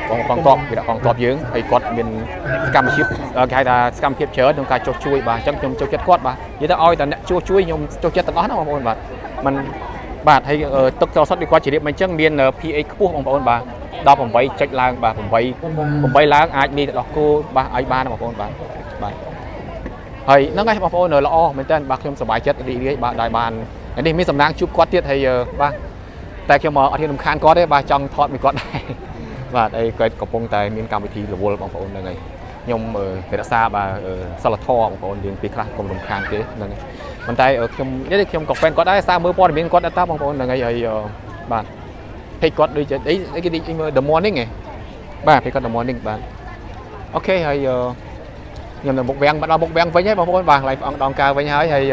បងកងទ័ពវីរៈកងទ័ពយើងហើយគាត់មានសកម្មភាពគេហៅថាសកម្មភាពច្រើនក្នុងការចុះជួយបាទអញ្ចឹងខ្ញុំចូលចិត្តគាត់បាទនិយាយទៅឲ្យតែអ្នកជួយជួយខ្ញុំចូលចិត្តទាំងអស់ណាបងប្អូនបាទมันបាទហើយទឹកស្រសុទ្ធដូចគាត់ជម្រាបមកអញ្ចឹងមាន pH ខ្ពស់បងប្អូនបាទ18ចុចឡើងបាទ8 8ឡើងអាចនេះទៅដល់គោបាទឲ្យបានបងប្អូនបាទបាទហើយហ្នឹងហើយបងប្អូនល្អមែនតើបាទខ្ញុំសប្បាយចិត្តរីករាយបាទដែលបាននេះមានសំណាងជួបគាត់ទៀតហើយបាទតែខ្ញុំអត់ហ៊ានរំខានគាត់ទេបាទចង់ថតមួយគាត់ដែរបាទអីគាត់កំពុងតែមានកម្មវិធីរវល់បងប្អូនហ្នឹងហើយខ្ញុំរក្សាបាទសិលធម៌បងប្អូនយើងពីខ្លះកុំរំខានគេហ្នឹងហើយប៉ុន្តែខ្ញុំនេះខ្ញុំក៏ fan គាត់ដែរសារមើលព័ត៌មានគាត់ដែរតាបងប្អូនហ្នឹងហើយហើយបាទ page គាត់ដូចអីគេមើល The Morning ឯងបាទ page គាត់ The Morning បាទ OK ហើយខ្ញុំនៅមុខវាំងមកដល់មុខវាំងវិញហើយបងប្អូនបាទកន្លែងព្រះអង្គដងកើវិញហើយហើយ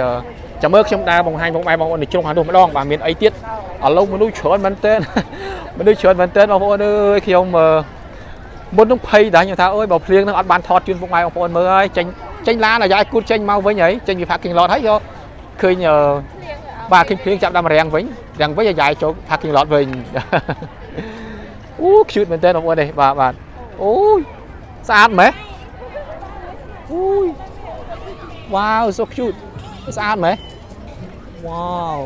ចាំមើលខ្ញុំដើរបង្ហាញបងប្អូននៅជ្រុងខាងនោះម្ដងបាទមានអីទៀតឥឡូវមនុស្សច្រើនមែនទែនមនុស្សច្រើនមែនទែនបងប្អូនអើយខ្ញុំមុននឹងភ័យដែរខ្ញុំថាអើយបើភ្លៀងនឹងអត់បានថតជូនពុកម៉ែបងប្អូនមើលហើយចេញចេញឡានអាយ៉ាយគូតចេញមកវិញហើយចេញពី parking lot ហើយយកឃើញបាទឃើញភ្លៀងចាប់ដល់រាំងវិញរាំងវិញអាយ៉ាយចូល parking lot វិញអូ cute មែនទែនបងប្អូននេះបាទបាទអូយស្អាតម៉េះអូយ Wow so cute ស្អាតម៉េះ Wow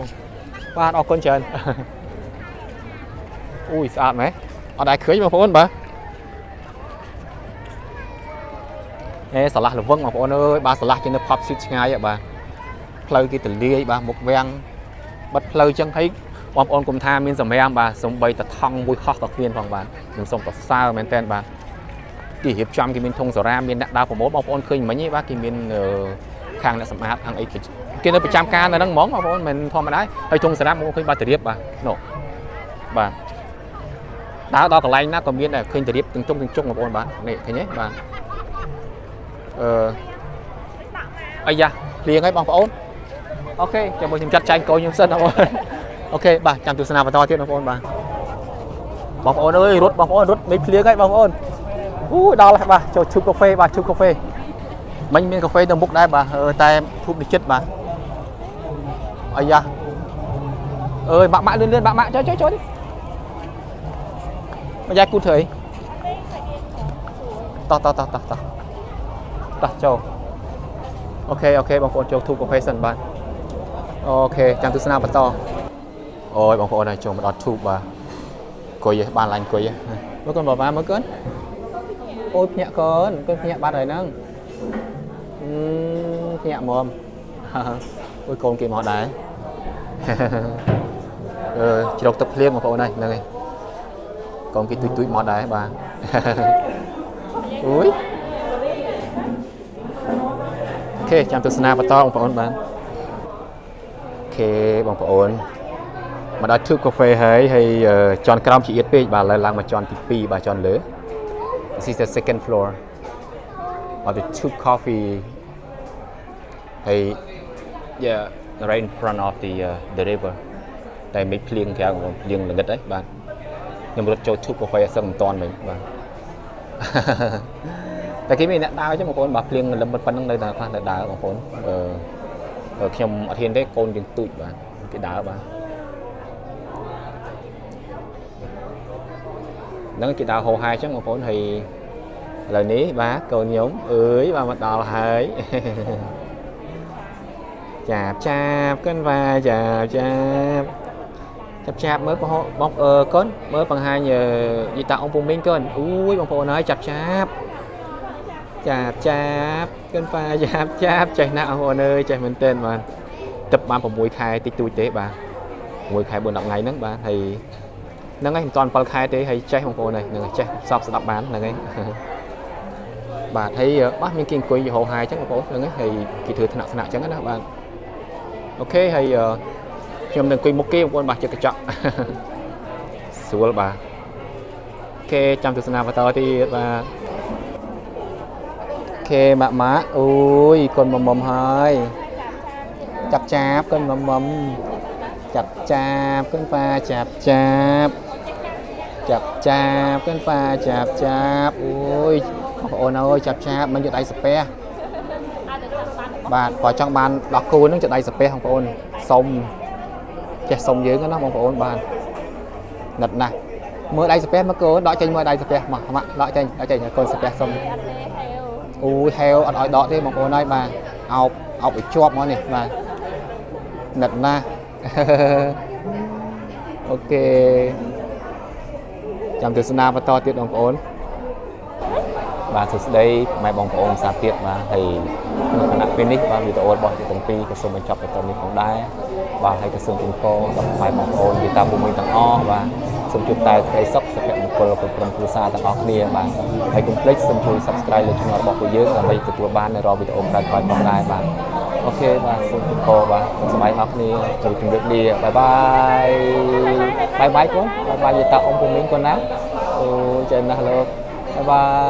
បាទអរគុណច្រើនអូយស្អាតម៉េះអត់ដែរឃើញបងប្អូនបាទអេស្រឡះល្វឹងបងប្អូនអើយបាទស្រឡះជាងនៅ Pub Street ឆ្ងាយបាទផ្លូវគេទលាយបាទមុខវាំងបិទផ្លូវចឹងហើយបងប្អូនកុំថាមានសម្រាមបាទសំបីតថង់មួយហោះក៏គ្មានផងបាទខ្ញុំសូមសរសើរមែនតើបាទគេរៀបចំគេមានធុងសារ៉ាមានអ្នកដើរប្រមូលបងប្អូនឃើញមិញទេបាទគេមានខាងអ្នកសម្អាតខាងអីគេនៅប្រចាំការនៅហ្នឹងហ្មងបងប្អូនមិនធម្មតាហើយធុងសារ៉ាបងប្អូនឃើញបាទតរៀបបាទនោះបាទដើរដល់កន្លែងណាក៏មានដែរឃើញតរៀបទាំងជុំទាំងជុំបងប្អូនបាទនេះឃើញទេបាទអឺអាយ៉ាភ្លៀងហើយបងប្អូន OK ចាំមើលខ្ញុំចាត់ចែងកូនខ្ញុំសិនបងប្អូន OK បាទចាំទស្សនាបន្តទៀតបងប្អូនបាទបងប្អូនអើយរត់បងប្អូនរត់មិនភ្លៀងហើយបងប្អូនអូដល់ហើយបាទចូលឈប់កាហ្វេបាទឈប់កាហ្វេមិញមានកាហ្វេនៅមុខដែរបាទតែឈប់នេះចិត្តបាទអាយ៉ាអើយបាក់បាក់លឿនលឿនបាក់បាក់ចូលចូលចូលមកយ៉ាគូធ្វើអីតោះតោះតោះតោះតោះតោះចូល OK OK បងប្អូនចូលធូបកាហ្វេសិនបាទ OK ចាំទស្សនាបន្ត អូយបងប្អូនហើយចូលមកដល់ Tube បាទអង្គុយឯងបានឡាញអង្គុយឯងមើលកូនបបាមើលកូនអូយភ្ញាក់កូនកូនភ្ញាក់បាត់ហើយហ្នឹងអឺភ្ញាក់ហ្មង អូយកូនគេមកដែរ អឺជ្រកទឹកភ្លៀងបងប្អូនហើយហ្នឹងហើយកូនគេទុយទុយមកដែរបាទ អូយ OK ចាំទស្សនាបន្តបងប្អូនបាទ OK បងប្អូនមកដល់ Tube Cafe ហើយហើយអឺជាន់ក្រោមជាអៀតពេកបាទឥឡូវឡើងមកជាន់ទី2បាទជាន់លើ This is the second floor of the Tube Coffee ហើយ yeah, right in front of the river តែមិនភ្លៀងក្រៅបងប្អូនភ្លៀងល្ងិតហើយបាទខ្ញុំរត់ចូល Tube Cafe អត់សឹងមិនតាន់វិញបាទ តែគេមានអ្នកដើរចឹងបងប្អូនបាទភ្លៀងលំប៉ុណ្្នឹងនៅតែខ្លះនៅដើរបងប្អូនអឺអឺខ្ញុំអត់ហ៊ានទេកូនយើងទូចបាទគេដើរបាទហ្នឹងគេដើរហោហែចឹងបងប្អូនហើយឥឡូវនេះបាទកូនខ្ញុំអើយបាទមកដល់ហើយ ចាប់ចាប់កិនវ៉ាចាប់ចាប់ចាប់ចាប់មើលបងបងអឺកូនមើលបង្ហាញអឺយីតាអង្គពូមីងកូនអូយបងប្អូនហើយចាប់ចាប់ចាប់ចាប់កិនវ៉ាចាប់ចាប់ចេះណាស់បងប្អូនអើយចេះមែនទែនបាទទឹកបាន6ខែតិចតួចទេបាទ6ខែ4 10ថ្ងៃហ្នឹងបាទហើយហ្នឹងហើយមិនទាន់7ខែទេហើយចេះបងប្អូនហើយហ្នឹងហើយចេះសពស្ដាប់បានហ្នឹងហើយ បាទហើយបាទមានគេអង្គុយហោហាយអញ្ចឹងបងប្អូនហ្នឹងហើយគេធ្វើថ្នាក់ថ្នាក់អញ្ចឹងណាបាទ OK ហើយខ្ញុំនឹងអង្គុយមុខគេបងប្អូនបាទជិតកញ្ចក់ ស្រួលបាទ OK ចាំទស្សនាបន្តទៀតបាទ OK ម៉ាក់ម៉ាក់អូយកូនមុំមុំហើយចាប់ចាប់កូនមុំមុំចាប់ចាប់កូនប៉ាចាប់ចាប់ចាប់ចាប់កូនប៉ាចាប់ចាប់អូយបងប្អូនអើយចាប់ចាប់មិនយកដៃសាពះ បាទបើចង់បានដោះគោហ្នឹងចដៃសាពះបងប្អូនសុំចេះសុំយើងណាបងប្អូនបាទណិតណាស់មើលដៃសាពះមកកូនដកចេញមើលដៃសាពះមកម៉ាក់ដកចេញដកចេញកូនសាពះសុំ អត់ទេហេវ អូយហេវអត់ឲ្យដកទេបងប្អូនហើយបាទអោបអោបឲ្យជាប់មកនេះបាទណិតណាស់ OK ចាំទស្សនាបន្តទៀតបងប្អូនបាទសួស្តីម៉ែបងប្អូនសាទៀតបាទហើយក្នុងខណៈពេលនេះបាទវីដេអូរបស់យើងទាំងពីរក៏សូមបញ្ចប់ទៅត្រឹមនេះផងដែរបាទហើយក៏សូមជូនពរដល់ម៉ែបងប្អូនយាយតាពូមីងទាំងអស់បាទសូមជួបតែក្តីសុខសុភមង្គលគ្រប់ក្រុមគ្រួសារទាំងអស់គ្នាបាទហើយកុំភ្លេចសូមជួយ Subscribe លើ Channel របស់ពួកយើងដើម្បីទទួលបាននូវរាល់វីដេអូក្រោយៗផងដែរបាទ OK បាទសូមជូនពរបាទសូមសប្បាយអស់គ្នាជម្រាបលា bye bye bye bye កូន bye bye យាយតាអ៊ំពូមីងកូនណាអូចេះណាស់លោក bye bye.